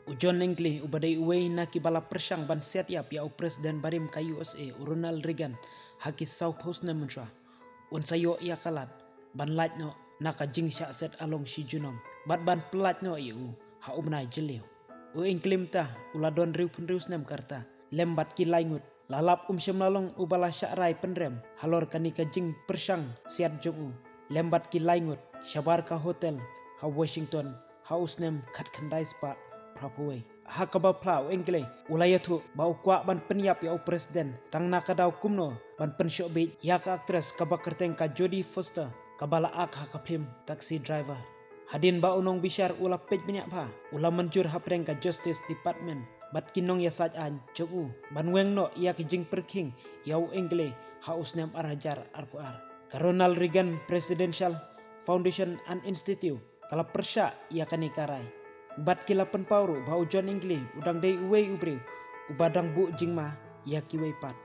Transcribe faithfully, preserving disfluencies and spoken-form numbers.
U John Hinckley uba dei uwei na kiba la pyrshang ban siat ïap ïa u President barim ka U S A u Ronald Reagan ha ki saw phew snem mynshuwa, un sa ïoh ïa ka lad ban lait noh na ka jingshah set along shi junom bad ban pyllait noh ïa u ha u bnai Jylliew. U Hinckley mynta u la don hynriew phew hynriew snem ka rta, lem bad ki lai ngut. La lap um shym la long uba la shah rai pynrem halor kane ka jingpyrshang siat jong u, lem bad ki lai ngut, shabar ka hotel ha Washington ha u snem khatkhyndai spah phra phew wei. Ha kaba phla, u Hinckley u la ïathuh ba u kwah ban pynïap ïa u President tang na ka daw kumno ban pynshoh bieit ïa ka actress kaba kyrteng ka Jodie Foster, kaba la ak ha ka phlim Taxi Driver. Hadien ba u nongbishar u la peit bniah bha, u la mynjur hapdeng ka Justice Department bad ki nongïasaid aiñ jong u ban weng noh ïa ki jingpyrkhing ïa u Hinckley ha u snem ar hajar arphew ar. Ka Ronald Reagan Presidential Foundation and Institute ka la pyrshah ïa kane ka rai, bad ki la pynpaw ruh ba u John Hinckley u dang dei uwei u briew uba dang buh jingma ïa kiwei pat.